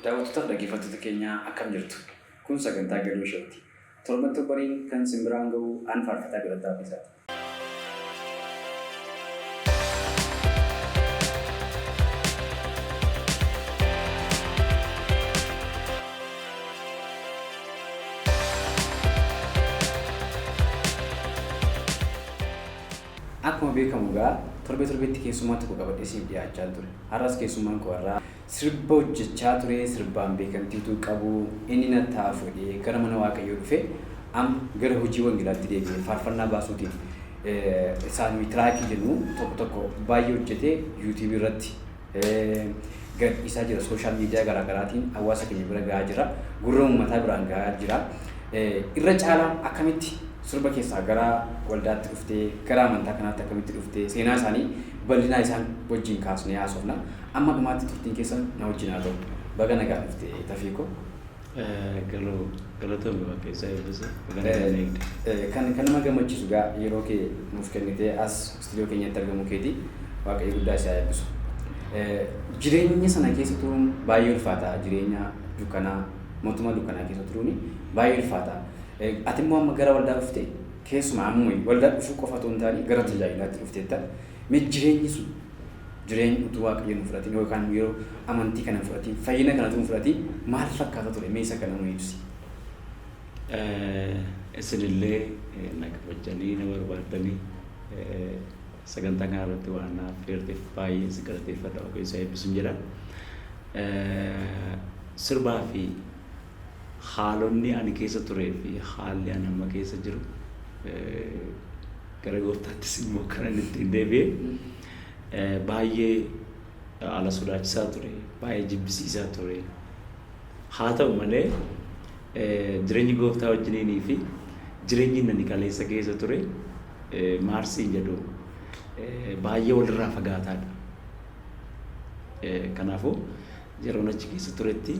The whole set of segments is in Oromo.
Daawwattootaaf dhaggeeffattoota keenya akkam jirtu? Kun sagantaa Galoo Showti. Torban torbaniin kan isin biraan gahu an Faarfataa Galataa Abdiisaati. Akkuma beekamu egaa torbee torbeetti keessummaa tokko qabadhee isiniif dhiyaachaan ture. Har'as keessummaan koo har'aa sirba hojjechaa ture, sirbaan beekamtii utuu qabuu inni natti haa hafu jedhee gara mana Waaqayyoo dhufe amma gara hojii wangeelaatti deebi'ee faarfannaa baasuutiin isaa nuyi tiraakii jennu tokko tokko baay'ee hojjetee yuutuubii irratti gadhiisaa jira. Sooshaal miidiyaa garaa garaatiin hawaasa keenya bira gahaa jira. Gurra uummataa biraan gahaa jira. Irra caalaa akkamitti sirba keessaa gara waldaatti dhuftee gara amantaa kanaatti akkamitti dhuftee seenaa isaanii bal'inaa isaan wajjin kaasnee haasofna. Amma dhumaatti turtiin keessan na wajjin haa ta'u. Baga nagaan dhufte Tafii koo. Galoo galatoomi Waaqayyo si haa eebbisu. Baga nagaan na eegde. Kan nama gammachiisu egaa yeroo kee nuuf kennitee as istuudiyoo keenyatti argamuu keeti. Waaqayyo guddaa si haa eebbisu. Jireenya sana keessa turuun baay'ee ulfaata. Jireenya dukkanaa, mootummaa dukkanaa keessa turuun baay'ee ulfaata. Ati immoo amma gara waldaa dhufte keessumaa ammuma waldaa dhufuu qofa otoo hin taane gara tajaajilaatti dhufteetta. Mee jireenyi sun Jireenyi utuu Waaqayyoon hin fudhatin yookaan yeroo amantii kana hin fudhatin, fayyina kana utuu hin fudhatin maal fakkaata ture? Mee isa kana nuu ibsi. Isinillee na kabajjanii na barbaaddanii sagantaa kana irratti waan na affeerteef baay'een si galateeffadha. Waaqayyo si haa eebbisun jedha. Sirbaa fi haalonni ani keessa turee fi haalli ani amma keessa jiru gara gooftaattis immoo kanan ittiin deebi'e baay'ee haala sodaachisaa ture, baay'ee jibbisiisaa ture. Haa ta'u malee jireenyi gooftaa wajjiniinii fi jireenyi inni ani kaleessa keessa ture maarsiin jedhu baay'ee walirraa fagaataadha. Kanaafuu yeroon achi keessa turetti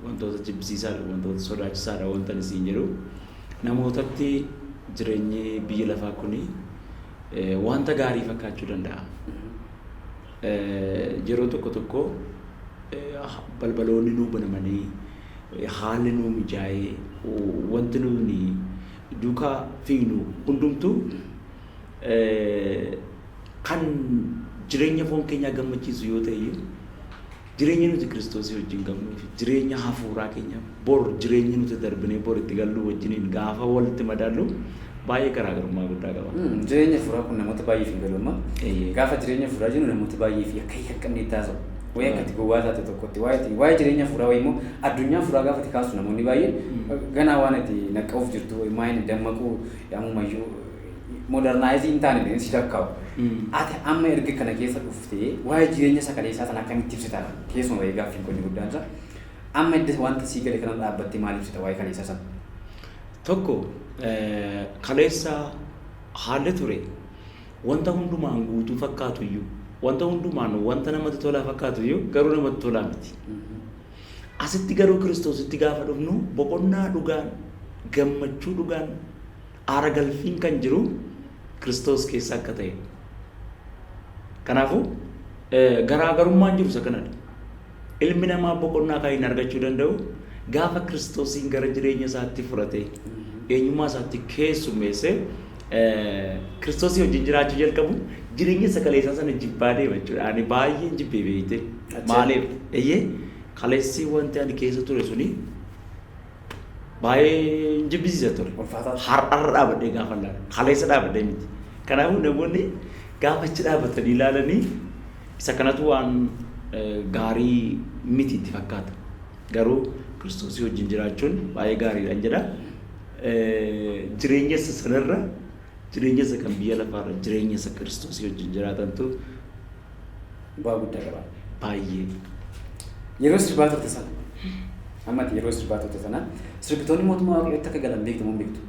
wantoota jibbisiisaadha, wantoota sodaachisaadha wanta ani siin jedhu namootatti jireenyi biyya lafaa kuni wanta gaarii fakkaachuu danda'a. Yeroo tokko tokko balbaloonni nuu banamanii haalli nuu mijaa'ee wanti nuuni duukaa fiignu hundumtuu kan jireenya foon keenyaa gammachiisu yoo ta'e iyyuu jireenya nuti Kiristoosii wajjin qabnuu fi jireenya hafuuraa keenya bor jireenya nuti darbinee bor itti galluu wajjiniin gaafa walitti madaallu baay'ee garaagarummaa guddaa qaba. Jireenya hafuuraa kun namoota baay'eef hin galu amma. Gaafa jireenya hafuuraa jennu namoota baay'eef akka hiika hin qabnetti haasa'u. Wayii akka itti gowwaa taate tokkotti waa'ee jireenya hafuuraa wayii immoo addunyaa hafuuraa gaafa itti kaastu namoonni baay'een ganaa waan itti naqqa'uuf jirtu maayini dammaquu ammumayyuu modernaayizii hin taane jedhanii si lakkaa'u. Ati amma erga kana keessa dhuftee waa'ee jireenya isa kaleessaa sana akkamitti ibsita? Keessuma bahee gaaffiin kun inni guddaan isaa. Amma edda wanta sii gale kana dhaabbattee maal ibsita waa'ee kaleessaa sana? Tokko kaleessa haalli ture wanta hundumaan guutuu fakkaatu iyyuu wanta hundumaan wanta namatti tolaa fakkaatu iyyuu garuu namatti tolaa miti. Asitti garuu Kiristoositti gaafa dhufnu boqonnaa dhugaan gammachuu dhugaan aara galfiin kan jiru Kiristoos keessa akka ta'e. Kanaafuu garaagarummaan jiru isa kanadha. Ilmi namaa boqonnaa kan hin argachuu danda'u gaafa Kiristoosiin gara jireenya isaatti fudhate eenyummaa isaatti keessummeesse Kiristoosii wajjin jiraachuu jalqabu jireenya isa kaleessaa sana jibbaa deema jechuudha. Ani baay'een jibbee beekte. Maaliif? Eeyyee kaleessi wanti ani keessa ture suni baay'ee hin jibbisiisa ture. Ulfaataa. Har'arra dhaabadhee gaafa ilaalu. Kaleessa dhaabadhee miti. Kanaafuu namoonni gaafa achi dhaabatanii ilaalanii isa kanatu waan gaarii miti itti fakkaata. Garuu Kiristoosii wajjin jiraachuun baay'ee gaariidhaan jedha. Jireenya isa sanarra jireenya isa kan biyya lafaarra jireenya isa Kiristoosii wajjin jiraatantu Bu'aa guddaa qaba. Baay'ee. Yeroo sirbaa turte sana amma ati yeroo sirbaa turte sana sirbitoonni mootummaa waaqayyootti akka galan beektu moo hin beektu?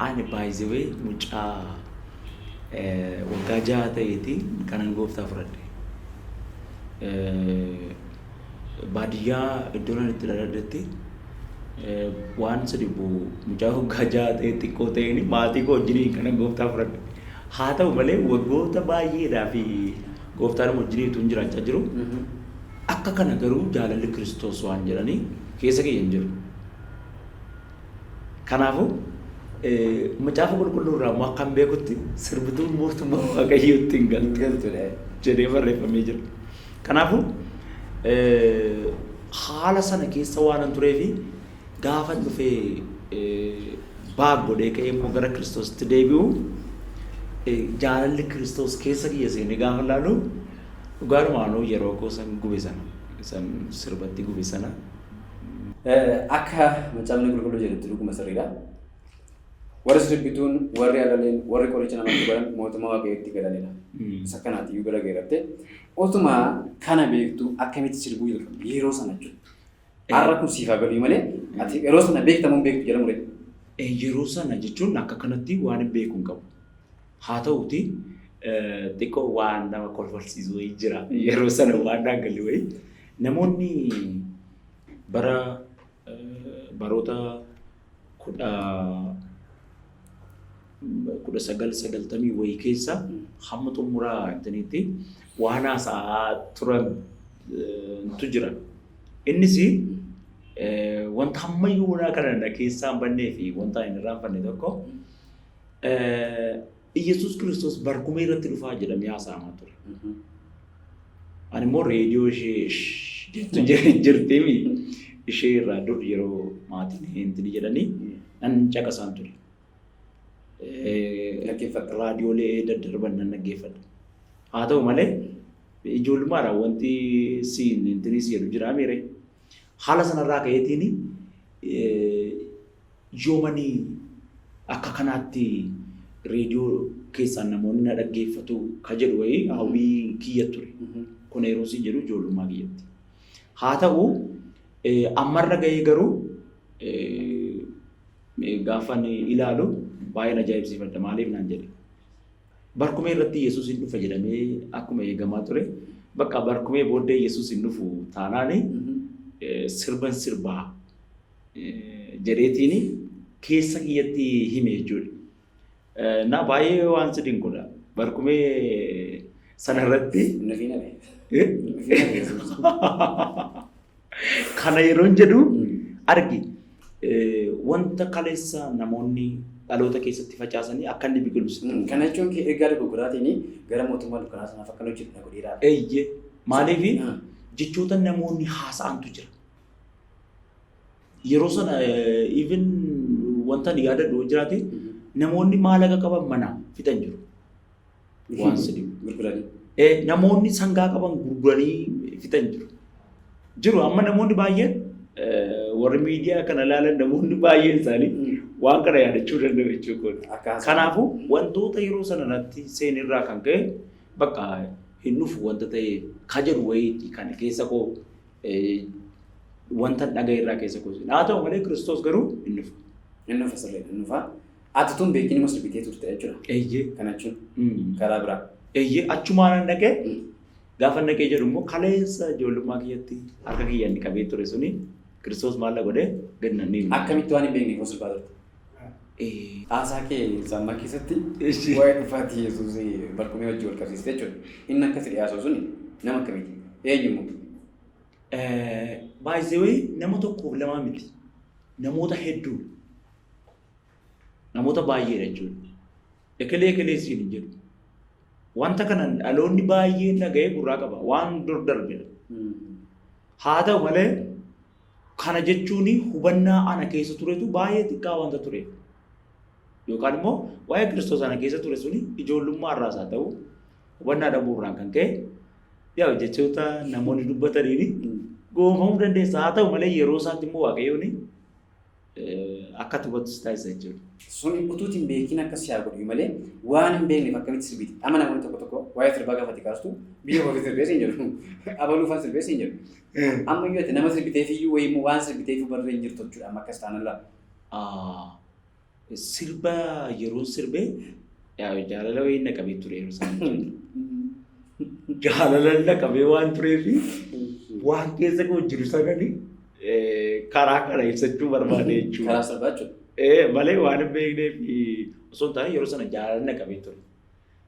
Ani by the way mucaa waggaa jaha ta'eeti kanan gooftaa fudhadhe. Baadiyyaa iddoo nan itti dhaladhetti waan si dhibu mucaa waggaa jaha ta'e xiqqoo ta'een maatii koo wajjiniin kanan gooftaa fudhadhe. Haa ta'u malee waggoota baay'eedhaa fi gooftaan wajjiniin utuu hin jiraachaa jiru. Akka kana garuu jaalalli Kiristoos waan jedhanii keessa kiyya hin jiru. Kanaafuu macaafa qulqulluu irraa immoo akkan beekutti sirbituun mootummaa Waaqayyootti hin galtu Galtudha. jedhee barreeffamee jira. Kanaafuu haala sana keessa waanan tureefi gaafan dhufee back godhee ka'ee immoo gara Kiristoositti deebi'u, jaalalli Kiristoos keessa kiyya seenee gaafa ilaalu, dhugaanumaanuu yeroo koo san gube sana, san sirbatti gube sana. Akka macaafni qulqulluu jedhutti dhuguma sirriidha. Warri sirbituun, warri alaleen, warri qoricha namatti godhan mootummaa Waaqayyootti galanidha. Isa kanaati iyyuu gara geeratte. Otuma kana beektu akkamitti sirbuu jalqabde yeroo sana jechuudha? Har'a kun siif haa galuu malee, ati yeroo sana beekta moo hin beektu jedhamu ree? Yeroo sana jechuun akka kanatti waan hin beeku hin qabu. Haa ta'uti xiqqoo waan nama kolfalsiisu wayii jira. Yeroo sana waan naan galle wayii. Namoonni bara baroota 1990 wayii keessa hamma xumuraa intiniitti waan haasa'aa turantu jira. Innis wanta hammayyuu wanaa kana na keessaa hin bannee fi wanta hin irraanfanne tokko, Iyyasuus Kiristoos barkumee irratti dhufaa jedhamee haasa'amaa ture. Ani immoo reediyoo ishee jettu jirtiimi, ishee irraa dur yeroo maatiin hintini jedhanii nan caqasaan ture. Dhaggeeffatta. Raadiyoolee daddarban nan dhaggeeffadha. Haa ta'u malee ijoollummaadhaan wanti siin intini si jedhu jiraa miire. Haala sanarraa ka'eetiin yoomanii akka kanaatti reediyoo keessaan namoonni na dhaggeeffatu ka jedhu wayii hawwii kiyya ture. Kun yeroo siin jedhu ijoollummaa kiyyatti. Haa ta'u ammarra gahee garuu gaafan ilaalu baay'een ajaa'ibsiifadha. Maaliif naan jedhe. Barkumee irratti Yesuus hin dhufa jedhamee akkuma eegamaa ture. Bakka barkumee booddee Yesuus hin dhufu taanaan sirban sirbaa jedheetiin keessa kiyyatti hime jechuudha. Na baay'ee waan si dinqudha. Barkumee sanarratti. Nufi nabe. Nufi nabe Yesuus. Kana yeroon jedhu argi, wanta kaleessa namoonni dhaloota keessatti facaasanii akka inni biqilu sitti mul'ata. Kana jechuun kee ergaa dogoggoraatiin gara mootummaa dukkanaa sanaaf akka hojjetu na godheera. Eeyyee. Maaliif jechoota namoonni haasa'antu jira. Yeroo sana even wanta ani yaadadhu yoo jiraate, namoonni maallaqa qaban mana fixan jiru. Waan si dhibu. Gurguranii. Namoonni sangaa qaban gurguranii fixan jiru. Jiru amma namoonni baay'een, warri miidiyaa kana ilaalan, namoonni baay'een isaanii waan kana yaadachuu danda'u jechuudha. Akka haasa'an. Kanaafuu wantoota yeroo sana irratti seenirraa kan ka'e bakka hin dhufu wanta ta'e ka jedhu wayiiti kan keessa koo wanta dhagaye irraa keessa koo seene. Haa ta'u malee Kiristoos garuu hin dhufu. Inni dhufa, sirriidha, inni dhufa. Ati tun beekin immoo sirbitee turte jechuudha. Eeyyee. Kana jechuun karaa biraa. Eeyyee, achumaan dhaqee, gaafa dhaqee jedhu immoo kaleessa ijoollummaa kiyyatti harka kiyya inni qabee ture suni Kiristoos maal na godhee gad na ni. Akkamitti waan hin beekneef sirbaa turte? Haasaa kee samma keessatti waa'ee dhufaatii Yesuus barkumee wajjin wal qabsiiste jechuudha. Inni akkasi dhiyaatu suni nama akkamiiti? Eenyummoo? Baay'ee nama tokkoof lamaa miti. Namoota hedduu. Namoota baay'eedha jechuudha. Ekelee ekelee siin hin jedhu. Wanta kana dhaloonni baay'een dhaga'ee gurraa qaba. Waan dur darbedha. Haa ta'u malee kana jechuun hubannaa ana keessa turetu baay'ee xiqqaa wanta tureef. Yookaan immoo waa'ee Kiristoos ana keessa ture suni ijoollummaa irraas haa ta'u, hubannaa dhabuu irraan kan ka'e yaa jechoota namoonni dubbataniin goonfamuu dandeessa. Haa ta'u malee yeroo isaatti immoo Waaqayyoon akka hubattu si taasisa jechuudha. Sun utuuti hin beekin akkas haa godhu malee, waan hin beekneef akkamitti sirbiti? Amma namoonni tokko tokko waa'ee sirbaa gaafate kaastu, biyya ofii sirbee siin jedhu. Abaluu faan sirbee siin jedhu. Amma iyyuu ati nama sirbiteef iyyuu wayii immoo waan sirbiteef barree hin jirtu jechuudha amma akkas taanalaa. Sirba yeroon sirbee jaalala wayii na qabee ture yeroo sana. Jaalala na qabee waan tureefi waan keessa koo jiru sanani karaa kana ibsachuu barbaade jechuudha. Karaa sirbaa jechuudha. Malee waan hin beekneef osoo hin taane, yeroo sana jaalala na qabee ture.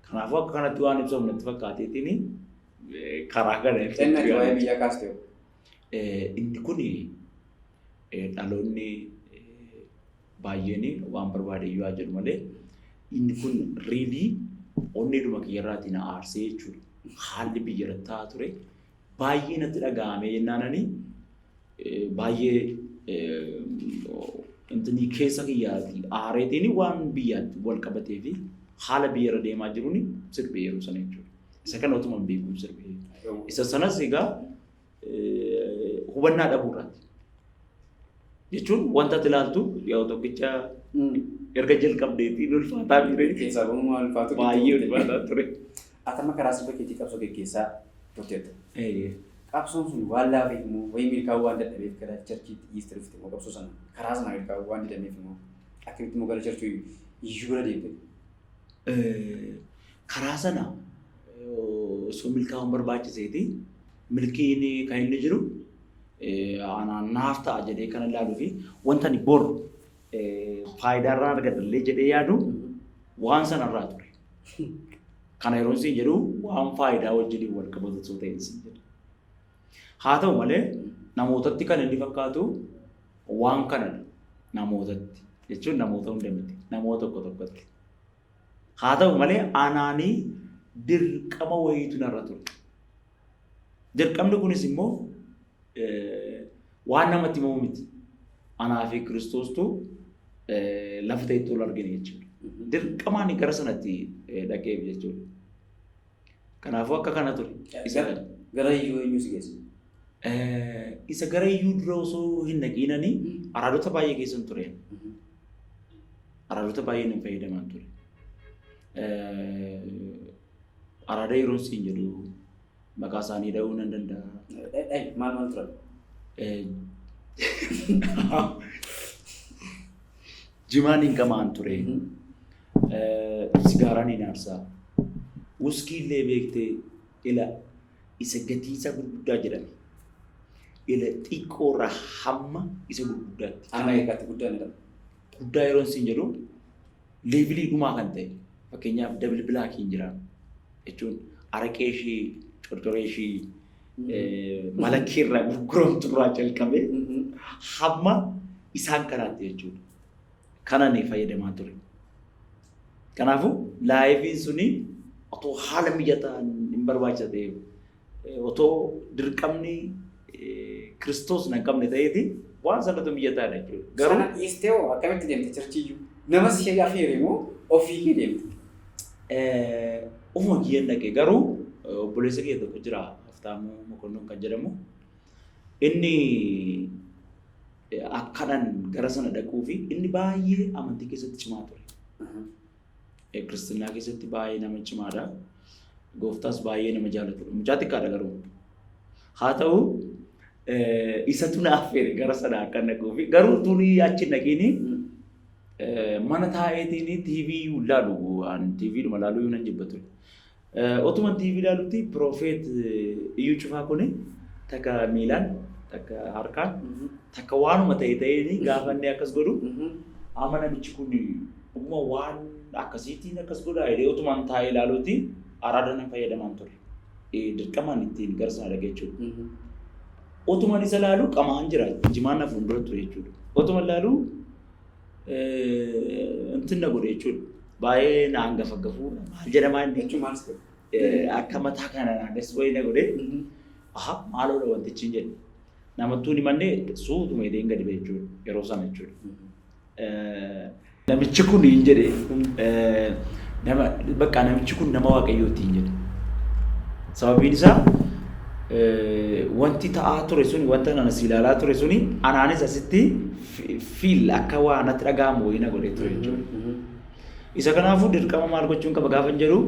Kanaafuu akka kanatti waan ibsamu natti fakkaateetiin Karaa kana Inni ati waa'ee biyyaa kaaste hoo? Inni kun dhaloonni baay'een waan barbaade iyyuu haa jedhu malee, inni kun really onneedhuma kiyyarraatii na aarsee jechuudha. Haalli biyya irratti ta'aa ture baay'ee natti dhaga'amee jennaanani baay'ee intinii keessa kiyyaatii aareetiin waan biyyaatti wal qabatee fi haala biyya irra deemaa jiruun sirbee yeroo sana jechuudha. Isa kana otuma hin beekuun sirbee. Isa sanas egaa hubannaa dhabuurraati. Jechuun wanta ati ilaaltu yoo tokkicha erga jalqabdeetiin ulfaataa miire. Keessaa bahuun ulfaatu. Baay'ee ulfaataa ture. Ati amma karaa sirba keetii qabsoo geggeessaa turteetta. Qabsoon sun waan laafeef immoo wayii milkaa'uu waan dadhabeef gara churchiitti dhiiste dhufte immoo, qabsoo sana karaa sana milkaa'uu waan didameef immoo akkamitti immoo gara churchii iyyuu bira deemte? Karaa sana osoo milkaa'uun barbaachiseeti, milkiin kan inni jiru anaan naaf ta'a jedhee kan ilaaluu fi wanta ani bor faayidaa irraa argadhallee jedhee yaadu waan sanarraa ture. Kana yeroo isin jedhu waan faayidaa wajjin wal qabatu osoo ta'e isin jedhu. Haa ta'u malee, namootatti kan inni fakkaatu waan kanadha. Namootatti jechuun namoota hunda miti, namoota tokko tokkotti. Haa ta'u malee, anaanii dirqama wayiitu narra ture. Dirqamni kunis immoo waan namatti himamu miti. Anaa fi Kiristoostu lafa ta'etti ol argine jechuudha. Dirqamaan gara sanatti dhaqeef jechuudha. Kanaafuu akka kana ture. Isa Gara iyyuu eenyu si geesse? Isa gara iyyuu dura osoo hin dhaqiinanii araadota baay'ee keessan ture. Araadota baay'een hin fayyadaman ture. Araada yeroo siin jedhu maqaa isaanii dha'uu nan danda'a. Maal maal turan? Jimaan hin qamaan ture. Sigaaraan hin aarsaa. Wuskii illee beektee, ila isa gatii isaa gurguddaa jedhame. Ila xiqqoorraa hamma isa gurguddaatti. Amma eegaatti guddaa ni jedhama. Guddaa yeroo siin jedhu levelii dhumaa kan ta'e, fakkeenyaaf double blackiin jira jechuun araqee ishii, corcoree ishii, malakii irraa gurguramtu irraa jalqabee hamma isaan kanaatti jechuudha. Kanan fayyadamaa ture. Kanaafuu lifeiin suni otoo haala mijataan hin barbaachisa ta'e, otoo dirqamni Kiristoos na hin qabne ta'eeti, waan sanatu mijataadha jechuudha. Garuu Sana dhiistee hoo akkamitti deemte churchiyyuu? Nama si afeere moo ofii kee deemte? Ofuma kiyyaan dhaqe, garuu obboleessa kiyya tokko jira, Haftaamuu Mokonnon kan jedhamu. Inni akkanan gara sana dhaquu fi inni baay'ee amantii keessatti cimaa ture. Kiristinnaa keessatti baay'ee nama cimaadha. Gooftaas baay'ee nama jaallatudha. Mucaa xiqqaadha garuu. Haa ta'u, isatu na affeere gara sana akka dhaquu fi garuu tuni achi hin dhaqiini mana taa'eetiin TV iyyuu ilaalu, an TV dhuma ilaaluu iyyuu nan jibba ture. Otuman TV ilaalutti Prophet Iyyuu Cufaa kuni takka miilaan, takka harkaan, takka waanuma ta'e ta'een gaafa inni akkas godhu, amma namichi kun dhuguma waan akkasiitiin akkas godhaa jedhee otuman taa'ee ilaaluuti araada nan fayyadamaan ture. Dirqamaan ittiin gara sana dhaqe jechuudha. Otuman isa ilaalu qamaan jira, jimaan na fuuldura ture jechuudha. Otuman ilaalu intin na godhe jechuudha. Baay'ee na hangafa gafuu maal jedhamaa inni. Jechuun maal si godhe? Akka mataa kana naannes wayii na godhe. Aha, maaloodha wantichi hin jedhe. Namattuu hin himanne, suutuma jedheen gadi ba'e jechuudha yeroo sana jechuudha. Namichi kun hin jedhe, nama bakka namichi kun nama Waaqayyooti hin jedhe. Sababiin isaa wanti ta'aa ture sun, wanta nana si ilaalaa ture suni anaanis asitti feel akka waa natti dhaga'amu wayii na godhee ture jechuudha. Isa kanaafuu dirqama maal gochuun qaba gaafa hin jedhu,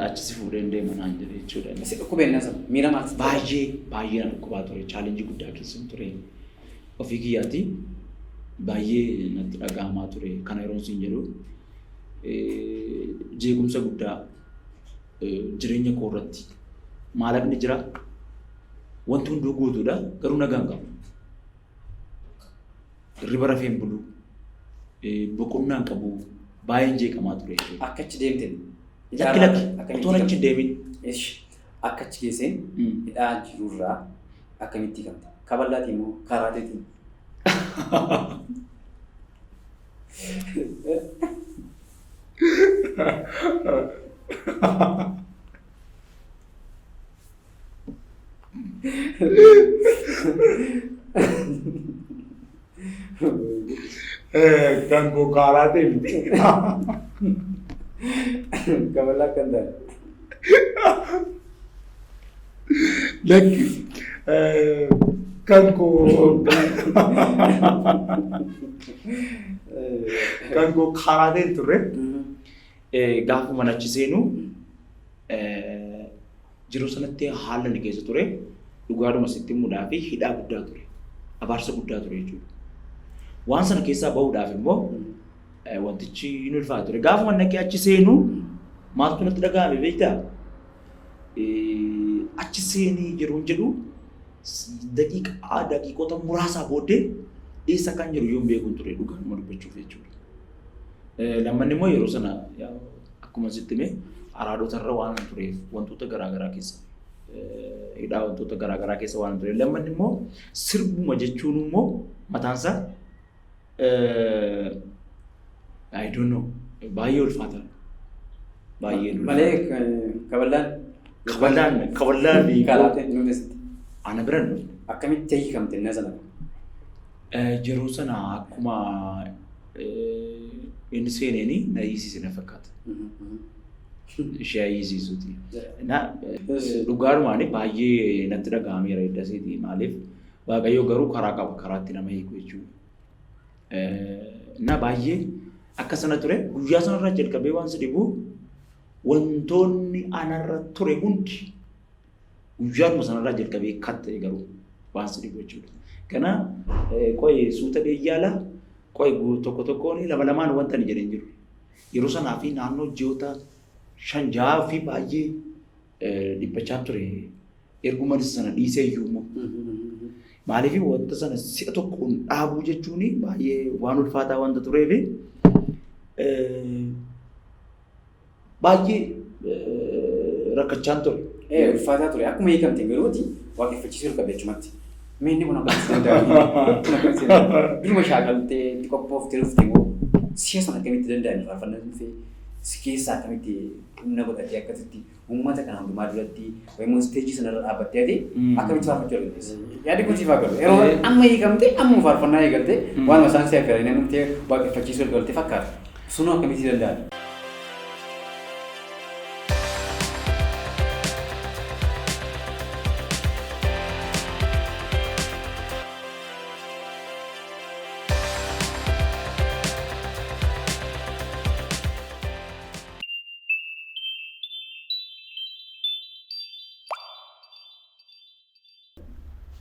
achi si fuudheen deema naan jedhe jechuudha. Si dhukkubeen sana miira maal sitti? Baay'ee baay'ee na dhukkubaa ture. Challengeii guddaa keessan ture. Ofii kiyyaatti baay'ee natti dhaga'amaa ture. Kana yeroo siin jedhu jeequmsa guddaa jireenya koo irratti, maallaqni jira, wanti hunduu guutuudha, garuu nagaan qabu. Hirriba rafee hin bulu, boqonnaa hin qabu, baay'een jeeqamaa ture jechuudha. Akka achi deemte? Lakki, lakki, otoon achi hin deemin. Ishi. Akka achi geesseen hidhaa jirurraa akkamitti hiikamte? Kaballaatii immoo karaateetiin? Kan koo kaaraatee miti. Kaballaa akkan taane. Lakki kan koo kan koo kaaraateen turre. Gaafuma achi seenu yeroo sanatti haala inni keessa ture dhugaadhuma sitti himuudhaa fi hidhaa guddaa ture. Abaarsa guddaa ture jechuudha. Waan sana keessaa bahuudhaaf immoo wantichi hin ulfaatu ture. Gaafuma naqee achi seenu maaltu natti dhaga'ame beektaa? Achi seenii yeroon jedhu daqiiqaa daqiiqota muraasaa booddee eessa kan jiru yoon beekuun ture dhugaadhuma dubbachuuf jechuudha. Lammanni immoo yeroo sana akkuma sitti hime araadotarra waan tureef wantoota garaagaraa keessa hidhaa wantoota garaagaraa keessa waan tureef lammanni immoo sirbuma jechuun immoo mataansaa I don't know baay'ee ulfaata. Baay'ee ulfaata. Malee kaballaan. Kaballaan kaballaan fi Karaateen nuti asitti. Ana bira hin dhufne. Akkamitti hiikamte inni sana? Yeroo sana akkuma inni seeneeni na hiisise na fakkaata. Ishee hiisisuuti. Na dhugaadhumaan baay'ee natti dhaga'ameera iddasiiti. Maaliif Waaqayyo garuu karaa qaba karaatti nama hiiku jechuudha. Na baay'ee akka sana ture guyyaa sanarraa jalqabee waan si dhibu wantoonni anarra ture hundi guyyaadhuma sanarraa jalqabee kat ta'e garuu waan si dhibu jechuudha. Kana qoy suuta dheeyyaala qoy tokko tokkoon lama lamaan wanta ani jedheen jiru. Yeroo sanaa fi naannoo ji'oota 5 6 fi baay'ee dhiphachaan ture. Erguma sana dhiisee iyyuu immoo. Maaliif wanta sana si'a tokkoon dhaabuu jechuun baay'ee waan ulfaataa wanta tureef baay'ee rakkachaan ture. Ulfaataa ture. Akkuma hiikamte garuuti waaqeffachiisuu jalqabe achumatti. Mee inni kun akkamitti danda'ame? Kun akkamitti danda'ame? Duruma shaakaltee itti qophooftee dhufte moo si'a sana akkamitti danda'ame faarfannaa dhufee si keessaa akkamitti humna godhatee akkasitti uummata kana hundumaa duratti yemmuu isteejii sanarra dhaabbattee ati akkamitti faarfachuu dandeessa? Yaadi kun siif haa galu. Yeroo amma hiikamte amma faarfannaa eegalte waanuma isaan si affeeranii dhuftee waaqeffachiisuu eegalte fakkaata. Sunoo akkamitti danda'ame?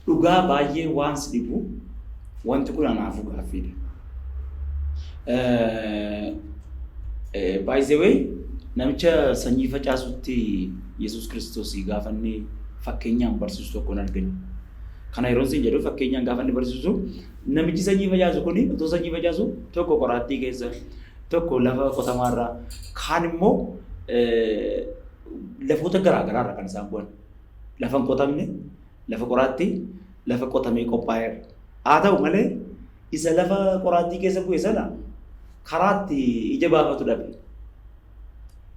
Dhugaa baay'ee waan si dhibu wanti kun anaafuu gaaffiidha. By the way, namicha sanyii facaasutti Yesuus Kiristoos gaafa inni fakkeenyaan barsiisu tokko hin argine. Kana yeroo isin jedhu fakkeenyaan gaafa inni barsiisu namichi sanyii facaasu kun otoo sanyii facaasu tokko qoraattii keessa tokko lafa qotamaarra kaan immoo lafoota garaa garaarra kan isaan bu'an. Lafa hin qotamne, lafa qoraattii, lafa qotamee qophaa'eera. Haa ta'u malee isa lafa qoraattii keessa bu'e sana karaatti ija baafatu dhabe.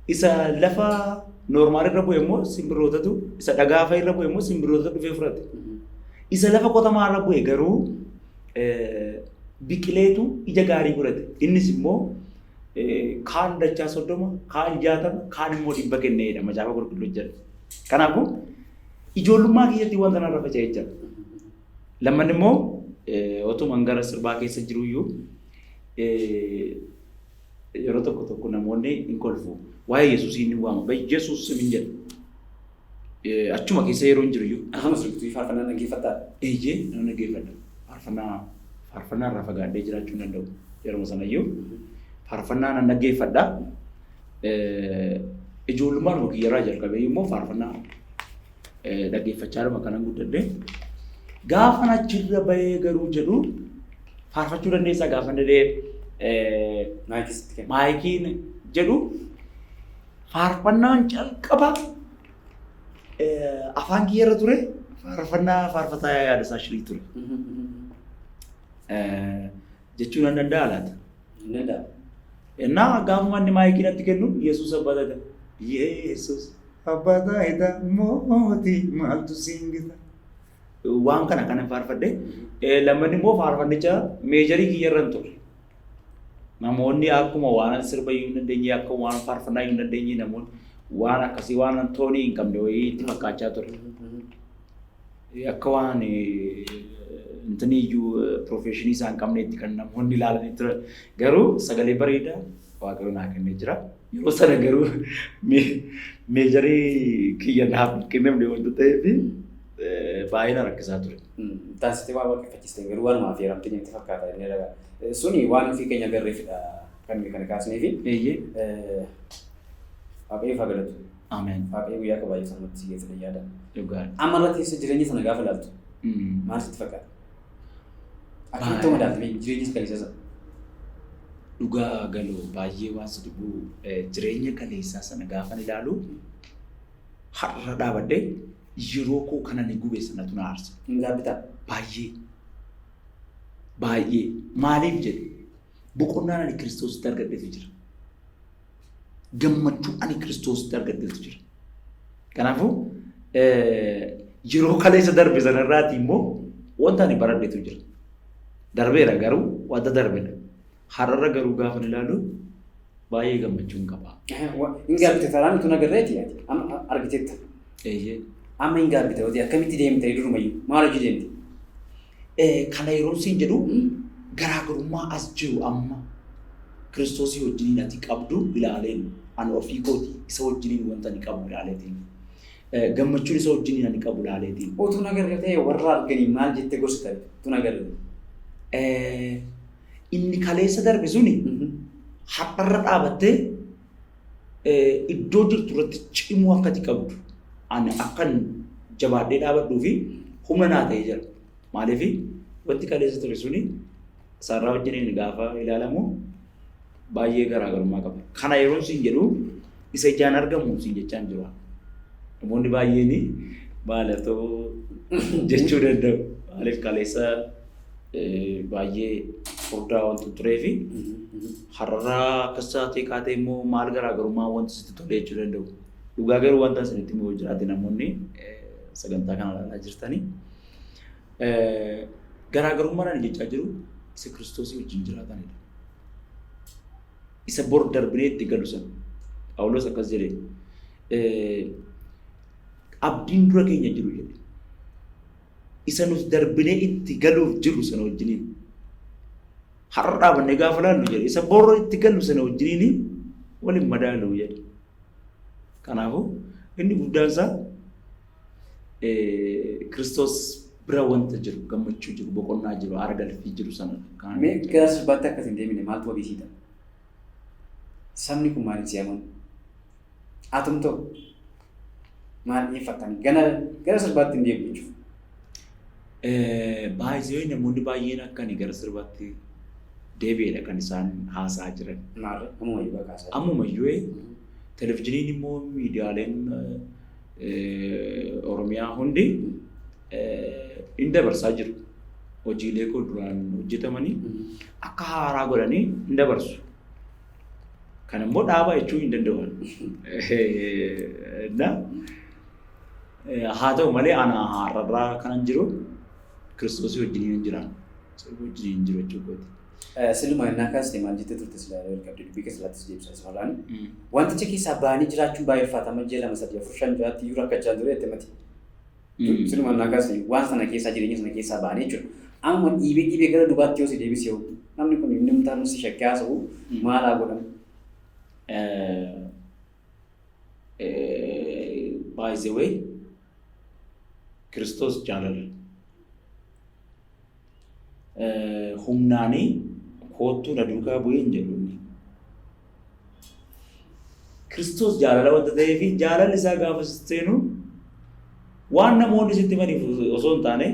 Isa lafa noormaal irra bu'e immoo simbirrootatu, isa dhagaa fa'a irra bu'e immoo simbirrootatu dhufee fudhate. Isa lafa qotamaa irra bu'e garuu biqileetu ija gaarii godhate. Innis immoo kaan dachaa 30, kaan 60, kaan immoo 100 kenneedha macaafa qulqulluu jedha. Kanaafuu ijoollummaa kiyyatti wanta narra faca'ee jira. Lamman immoo otuman gara sirbaa keessa jiruyyuu yeroo tokko tokko namoonni hin kolfu. Waa'ee Yesuusii ni waama. Yesuus simin jedha. Achuma keessa yeroo hin jiruyyuu. Akkasumas sirbituu faarfannaa dhaggeeffattaa? Eeyyee nan dhaggeeffadha. Faarfannaa faarfannaa irraa fagaadhee jiraachuu hin danda'u. Yeroo sanayyuu faarfannaa nan dhaggeeffadha. Ijoollummaadhuma kiyyarraa jalqabee immoo faarfannaa dhaggeeffachaadhuma kanan guddadhe. Gaafan achirra bahee garuu jedhu faarfachuu dandeessaa gaafan jedhee Maayikii sitti kenna. Maayikiin jedhu faarfannaan calqaba Afaan kiyyarra ture faarfannaa faarfataa Yaadasaa Shirii ture. Jechuun nan danda'a laata? Hin danda'amu. Innaa gaafuma inni maayikii natti kennu Yesuus abbaa taayitaa. Yesuus abbaa taayitaa mootii maaltu siin gita. Waan kana kanan faarfadhe. Lammanni immoo faarfannicha meejarii kiyyarra hin turre. Namoonni akkuma waan sirba iyyuu hin dandeenye, akka waan faarfannaa iyyuu hin dandeenye, namoonni waan akkasii waan toonii hin qabne wayii itti fakkaachaa ture. Akka waan intini iyyuu professionii isaa hin qabneetti kan namoonni ilaalanii turan. Garuu sagalee bareedaa Waaqayyo naa kennee jira. Yeroo sana garuu meejarii kiyya naaf hin kennamne wanta ta'eef baay'ee na rakkisaa ture. Taasistee waan waaqeffachiiste garuu waanuma affeeramtee jirti fakkaata inni ragaa. Suni waan ofii keenya agarreefidha kan nuyi kana kaasneefi. Eeyyee. Waaqayyoof haa galatu. Ameen. Waaqayyo guyyaa akka baay'ee sanatti si geessanii yaada. Dhugaadha. Amma irra teessee jireenya sana gaafa ilaaltu maal sitti fakkaata? Akkamitti ta'uu madaalta jireenya isa kaleessa sana? Dhugaa galoo baay'ee waan si dhibu, jireenya kaleessaa sana gaafan ilaalu har'a dhaabadhee yeroo koo kana ni gube sanatu na aarsa. Hin gaabbitaa? Baay'ee. Baay'ee. Maaliif jedhe, boqonnaan ani Kiristoositti argadhetu jira. Gammachuu ani Kiristoositti argadhetu jira. Kanaafuu yeroo kaleessa darbe sanarraati immoo wanta ani baradhetu jira. Darbeera garuu wanta darbedha. Har'arra garuu gaafa ilaalu baay'ee gammachuun qaba. Hin gaabbite taanaan utuu agarreeti ati amma argiteetta. Eeyyee. Amma hin gaabbite hojii akkamitti deemte durumayyuu maal hojii deemte? Kana yeroo siin jedhu garaagarummaa as jiru amma Kiristoosii wajjiniin ati qabdu ilaaleen, ani ofii kooti isa wajjiniin wanta ani qabu ilaaleetiin. Gammachuun isa wajjiniin ani qabu ilaaleetiin. Utuu agarre ta'e warra arganii maal jettee gorsita utuu agarre? Inni kaleessa darbe suni har'arra dhaabattee iddoo jirtu irratti cimuu akka ati qabdu, ani akkan jabaadhee dhaabadhuu fi humna naa ta'ee jira. Maaliif, wanti kaleessa ture suni isaarraa wajjiniin gaafa ilaalamu baay'ee garaagarummaa qaba. Kana yeroo siin jedhu isa ijaan argamu siin jechaa hin jiru. Namoonni baay'een maalatoo jechuu danda'u. Maaliif, kaleessa baay'ee furdaa wanta tureefi har'arraa akkas taatee kaatee immoo maal garaagarummaa wanti sitti tole jechuu danda'u. Dhugaa garuu wanta isinitti immoo jiraate, namoonni sagantaa kana ilaalaa jirtanii. Garaagarummaan ani jechaa jiru isa Kiristoosii wajjin jiraatanidha. Isa bor darbinee itti galu sana. Phaawulos akkas jedhee, abdiin dura keenya jiru jedhe. Isa nuti darbinee itti galuuf jirru sana wajjiniin. Har'a dhaabannee gaafa laallu jedhe, isa bor itti galu sana wajjiniin waliin madaalu jedhe. Kanaafuu inni guddaan isaa Kiristoos bira wanta jiru, gammachuu jiru, boqonnaa jiru, aara galfii jiru sana. Mee gara sirbaatti akkas hin deemine maaltu wabii sii ta'a? Sabni kun maaliif si amanu? Atumtoo maal dhiyeeffattanii gana gara sirbaatti hin deemu jechuudha. Baay'ee namoonni baay'een akka ani gara sirbaatti deebi'edha kan isaan haasa'aa jiran. Maarree ammuma iyyuu kaasaa. Ammuma iyyuu televizyiiniin immoo miidiyaaleen Oromiyaa hundi in dabarsaa jiru. Hojiilee koo duraan hojjetamanii akka haaraa godhanii in dabarsu. Kan immoo dhaabaa jechuu hin danda'u. Na haa ta'u malee ana har'arraa kanan jiru Kiristoosii wajjiniin hin jiraan. Sirba wajjiniin hin jiru jechuu kooti. Siluma innaa kaasne maal jettee turte silaa jalqabde dubbii keessa laattis deebisa isumarraani. Wanticha keessaa ba'anii jiraachuun baay'ee ulfaata. Amma ji'a 2, 3, 4, 5, 6tti iyyuu rakkachaa ture jette mati. Siluma innaa kaasne waan sana keessaa, jireenya sana keessaa ba'anii jechuudha. Amma dhiibee dhiibee gara dubaatti yoo si deebise yoo namni kun inni mutaan si shakkee haasa'u maal haa godhamu? By the way, Kiristoos jaalala. Humnaanii koottuu na duukaa bu'ee hin jedhu inni. Kiristoos jaalala wanta ta'eef, jaalalli isaa gaafa seenu waan namoonni sitti himaniif osoo hin taane,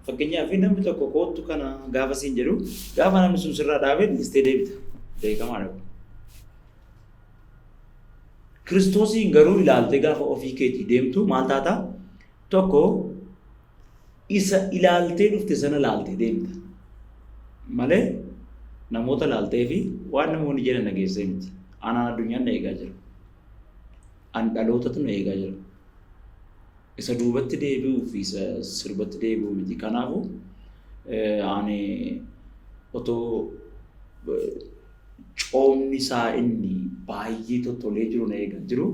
fakkeenyaaf namni tokko koottu kana gaafa siin jedhu, gaafa namni sun sirraa dhaabee dhiistee deebita. Beekamaadha kun. Kiristoosiin garuu ilaaltee gaafa ofii keetii deemtu maal taata? Tokko isa ilaaltee dhufte sana ilaaltee deemta. Malee namoota ilaaltee fi waan namoonni jedhan dhageessee miti. Anaan addunyaan na eegaa jira. An dhalootatu na eegaa jira. Isa duubatti deebi'uu fi isa sirbatti deebi'uu miti. Kanaafuu ani otoo coomni isaa inni baay'ee tottolee jiru na eegaa jiru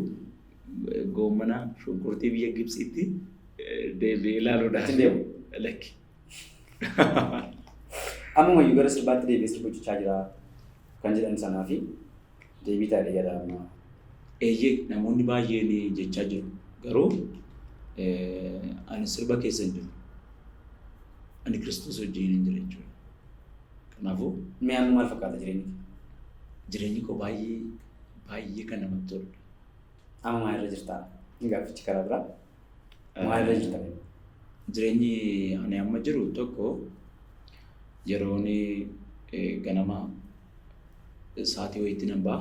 goommana shunkurtii biyya Gibxiitti deebi'ee ilaaluudhaaf. Ittiin deemu? Lakki. Ammumayyuu gara sirbaatti deebi'ee sirba hojjechaa jira kan jedhan sanaa fi deebii taa'ee jedha amma. Eeyyee, namoonni baay'een jechaa jiru. Garuu ani sirba keessa hin jiru. Ani Kiristoos wajjin hin jira jechuudha. Kanaafuu Mee amma maal fakkaata jireenyi kee? Jireenyi koo baay'ee baay'ee kan namatti toludha. Amma maal irra jirta? Gaaffichi karaa biraa. Maal irra jirta? Jireenyi ani amma jiru tokko yeroon ganama sa'aatii wayiitti nan ba'a.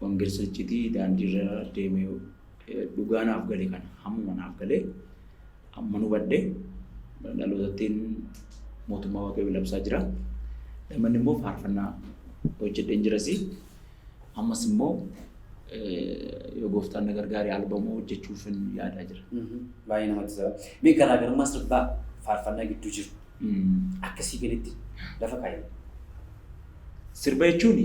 Wangeela sochiitii daandiirra deemee dhugaa naaf gale kana hammuma naaf galee amman hubadhe dhalootattiin mootummaa Waaqayyoo labsaa jira. Lammanni immoo faarfannaa hojjedheen jirasi. Ammas immoo yoo gooftaan na gargaare albama hojjechuufin yaadaa jira. Baay'ee namatti tola. Mee garaagarummaa sirbaa faarfannaa gidduu jiru akka sii galitti lafa kaa'i. Sirba jechuun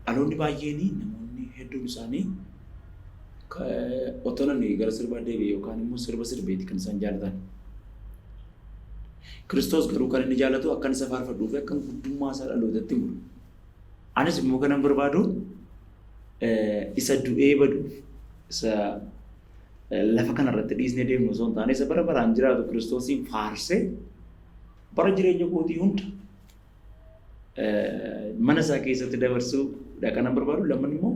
dhaloonni baay'een namoonni hedduun isaanii otoo namni gara sirbaa deebi'e yookaan immoo sirba sirbeeti kan isaan jaalatan. Kiristoos garuu kan inni jaalatu akkan isa faarfadhuu fi akkan guddummaa isaa dhalootatti himu. Anis immoo kanan barbaadu isa du'ee baduuf isa lafa kanarratti dhiisnee deemnu osoo hin taane isa bara baraan jiraatu Kiristoosiin faarsee bara jireenya kootii hunda mana isaa keessatti dabarsuu dha kanan barbaadu. Lamman immoo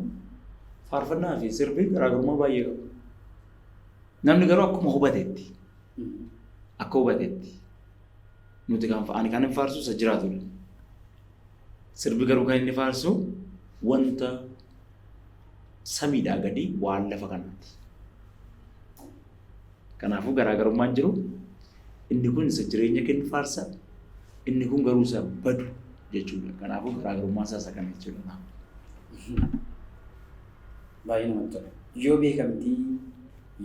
faarfannaa fi sirbi garaagarummaa baay'ee qabu. Namni garuu akkuma hubatetti akka hubatetti nuti kan ani kan hin faarsu isa jiraatudha. Sirbi garuu kan inni faarsu wanta samiidhaa gadi waan lafa kanaati. Kanaafuu garaagarummaan jiru inni kun isa jireenya kennu faarsa, inni kun garuu isa badu jechuudha. Kanaafuu garaagarummaan isaa isa kana jechuudha. Baay'ee namatti tola. Yoo beekamtii,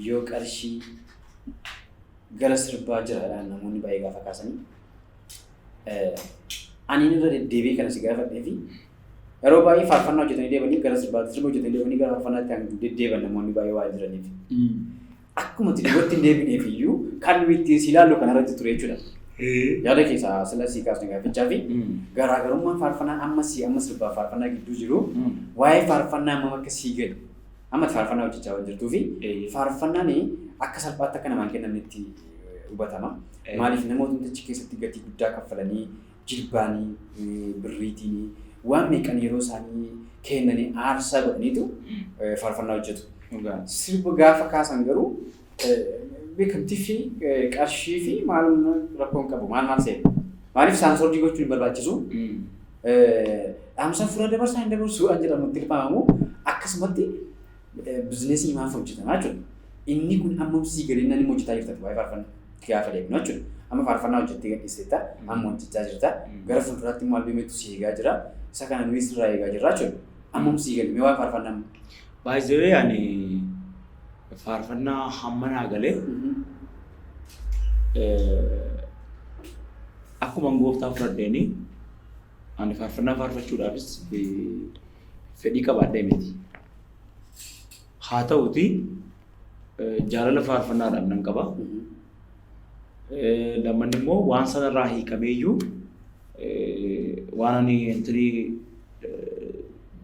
yoo qarshii gara sirbaa jira namoonni baay'ee gaafa kaasanii. Ani irra deddeebi'ee kana si gaafadhee fi yeroo baay'ee faarfannaa hojjetanii deemanii gara sirbaatti, sirba hojjetanii deemanii gara faarfannaatti kan deddeeban namoonni baay'ee waan jiraniif. Akkuma itti duubatti hin deebineef iyyuu kan nuyi ittiin si ilaallu kanarratti ture jechuudha. Yaada keessaa sila sii kaasne gaafichaa fi garaagarummaan faarfannaa amma sii amma sirbaa faarfannaa gidduu jiru waa'ee faarfannaa hammam akka sii galu amma ati faarfannaa hojjechaa waan jirtuu fi faarfannaan akka salphaatti akka namaan kennamnetti hubatama. Maaliif namootni achi keessatti gatii guddaa kaffalanii jilbaanii, birriitiin, waan meeqan yeroo isaanii kennanii aarsaa godhaniitu faarfannaa hojjetu. Sirba gaafa kaasan garuu beekamtii fi qarshii fi maal rakkoon qabu maal maal seena. Maaliif saansoordii gochuun hin barbaachisu. Dhaamsa fuula dabarsaa hin dabarsu waan jedhamu tilmaamamu akkasumatti bizineesii maaf hojjetama jechuudha. Inni kun ammam sii galee namni hojjetaa jirta waa'ee faarfannaa gaafa deemnu jechuudha. Amma faarfannaa hojjettee gadhiisteetta, amma hojjechaa jirta. Gara fuulduraatti immoo albeemeetu si eegaa jira. Isa kana nuyi sirraa eegaa jirra jechuudha. Ammam sii galee mee waa'ee faarfannaa amma? By the way, ani faarfannaa hamma naa galee akkuma gooftaa fudhadheeni ani faarfannaa faarfachuudhaafis fedhii qabaadhee miti. Haa ta'uti jaalala faarfannaadhaaf nan qaba. Lammanni immoo waan sanarraa hiikameeyyuu waan ani intinii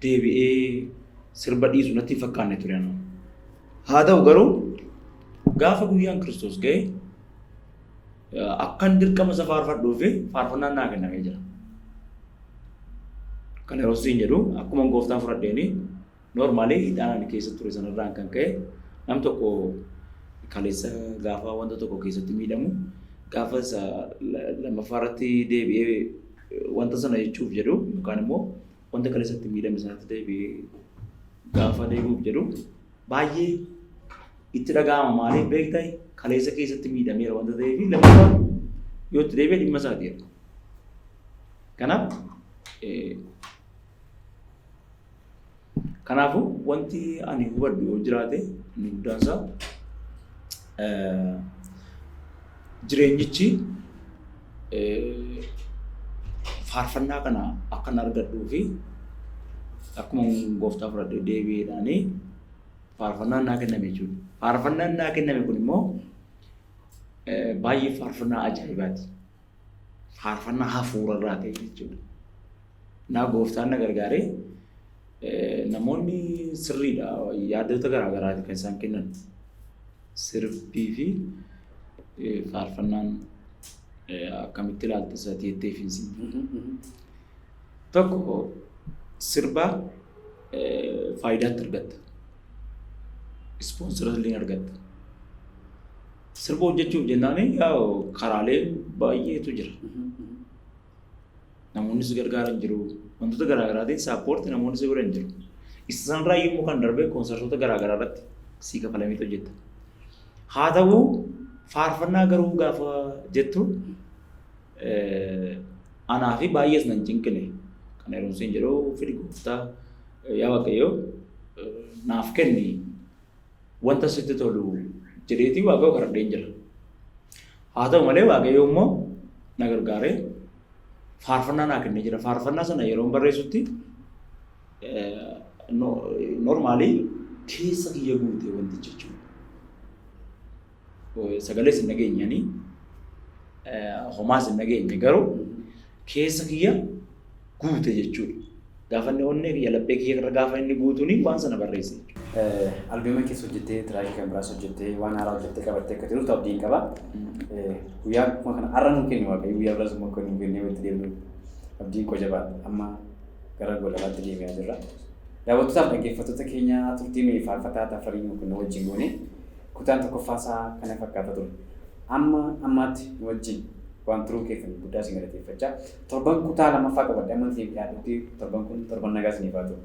deebi'ee sirba dhiisu natti hin fakkaanne ture anaa. Haa ta'u garuu gaafa guyyaan Kiristoos ga'e akkan dirqama isa faarfadhuu fi faarfannaan naa kennamee jira. Kana yeroo siin jedhu akkuma gooftaa fudhadheeni normally hidhaan ani keessa ture sanarraan kan ka'e nam tokko kaleessa gaafa wanta tokko keessatti miidhamu gaafa isa lammaffaa irratti deebi'ee wanta sana jechuuf jedhu yookaan immoo Wanta kaleessatti miidhame sanatti deebi'ee gaafa deebi'uuf jedhu baay'ee itti dhaga'ama. Maaliif beektaa? Kaleessa keessatti miidhameera wanta ta'eef, lammaffaa yoo itti deebi'e dhimma isaatiidha. Kanaaf kanaafuu wanti ani hubadhu yoo jiraate, inni guddaan isaa jireenyichi faarfannaa kana akkan argadhuu fi akkuma gooftaa fudhadhee deebi'eedhaanii faarfannaan naa kenname jechuudha. Faarfannaan naa kenname kun immoo baay'ee faarfannaa ajaa'ibaati. Faarfannaa hafuurarraa ta'e jechuudha. Naa gooftaan na gargaaree, namoonni sirriidha, yaadota garaa garaati kan isaan kennan. Sirbii fi faarfannaan akkamitti ilaalta isa jettee fi tokko, sirba faayidaatti argatta. Sponsor illee argatta. Sirba hojjechuuf jennaan yaa karaalee baay'eetu jira. Namoonni si gargaaran jiru. Wantoota garaa garaatiin support namoonni si godhan jiru. Isaanirraa immoo kan darbe koonsartoota garaa garaa irratti sii kafalameetu hojjetta. Haa ta'u, faarfannaa garuu gaafa jettu anaa fi baay'ees nan cinqine. Kana yeroo isin jedhu, fidi gooftaa, yaa Waaqayyo, naaf kenni wanta sitti tolu jedheetii Waaqayyo kadhadheen jira. Haa ta'u malee, Waaqayyo immoo na gargaaree faarfannaa naa kennee jira. Faarfannaa sana yeroo barreessutti normally keessa kiyya guute wantichi jechuudha. Sagalees hin dhageenyanii, homaas hin dhageenye, garuu keessa kiyya guute jechuudha. Gaafa inni onnee kiyya, laphee kiyya irra gaafa inni guutuuni waan sana barreesse jechuudha. Albeema keessa hojjettee, track kan biraas hojjettee, waan haaraa hojjettee qabattee akka jiruuf abdiin qaba. Guyyaa akkuma kana har'a nuu kennu Waaqayyo, guyyaa biraas immoo akka nuu kennee walitti deemnu abdiin koo jabaadha. Amma gara golabaatti deebi'aa jirra. Daawwattootaaf dhaggeeffattoota keenya, turtii nuyi faarfataa Tafarii Mokonnon wajjin goone kutaan tokkoffaa isaa kana fakkaata ture. Amma ammaatti nu wajjin waan turuu keessan guddaa isin galateeffachaa, torban kutaa lammaffaa qabadhe amma isiniif dhiyaadhutti, torban kun torban nagaa isiniif haa ta'u.